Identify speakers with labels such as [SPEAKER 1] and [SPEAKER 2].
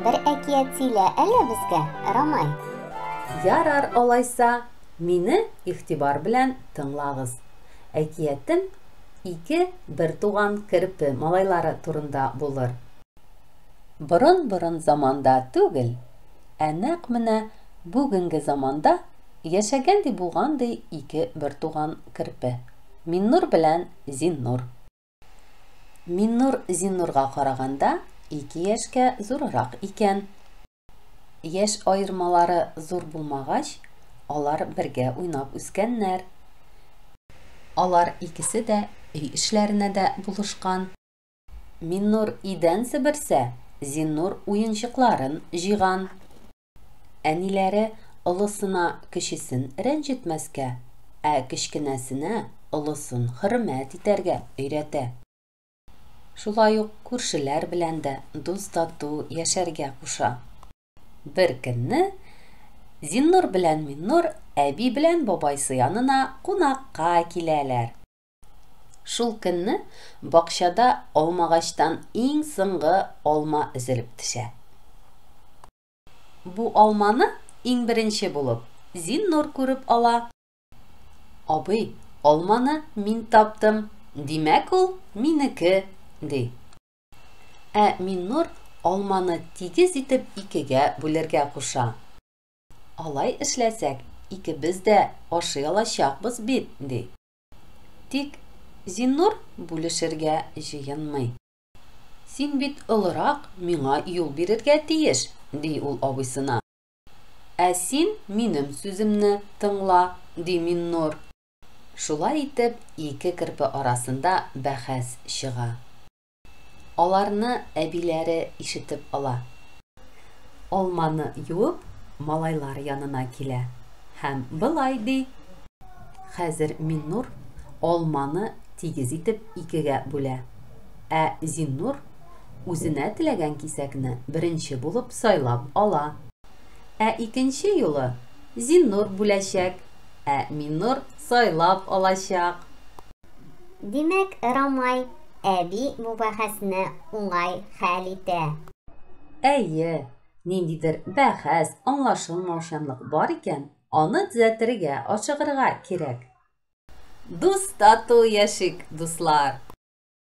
[SPEAKER 1] бер әкият сөйлә әле безгә, Рамай.
[SPEAKER 2] Ярар алайса, мине игътибар белән тыңлагыз. Әкиятем ике бертуган керпе малайлары турында булыр. Борын-борын заманда түгел, ә нәкъ менә бүгенге заманда яшәгән ди булган ди ике бертуган керпе, Миннур белән Зиннур. Миннур Зиннурга караганда ике яшькә зуррак икән. Яшь аермалары зур булмагач, алар бергә уйнап үскәннәр. Алар икесе дә өй эшләренә дә булышкан. Миннур идән себерсә, Зиннур уенчыкларын җыйган. Әниләре олысына кечесен рәнҗетмәскә, ә кечкенәсенә олысын хөрмәт итәргә өйрәтә. Шулай ук күршеләр белән дә дус-тату яшәргә куша. Бер көнне Зиннур белән Миннур әби белән бабайсы янына кунакка киләләр. Шул көнне бакчада алмагачтан иң соңгы алма өзелеп төшә. Бу алманы иң беренче булып Зиннур күреп ала. Абый, алманы мин таптым, димәк ул минеке, ди. Ә Миннур алманы тигез итеп икегә бүлергә куша. Алай эшләсәк, икебез дә ашый алачакбыз бит, ди. Тик Зиннур бүлешергә җыенмый. Син бит олырак, миңа юл бирергә тиеш, ди ул абыйсына. Ә син минем сүземне тыңла, ди Миннур. Шулай итеп, ике керпе арасында бәхәс чыга. Аларны әбиләре ишетеп ала. Алманы юып, малайлар янына килә һәм болай ди. Хәзер Миннур алманы тигез итеп икегә бүлә. Ә Зиннур үзенә теләгән кисәкне беренче булып сайлап ала. Ә икенче юлы Зиннур бүләчәк, ә Миннур сайлап алачак.
[SPEAKER 1] Димәк, Рамай әби бу бәхәсне уңай хәл итә.
[SPEAKER 2] Әйе, ниндидер бәхәс, аңлашылмаучанлык бар икән, аны төзәтергә ашыгырга кирәк. Дус-тату яшик, дуслар!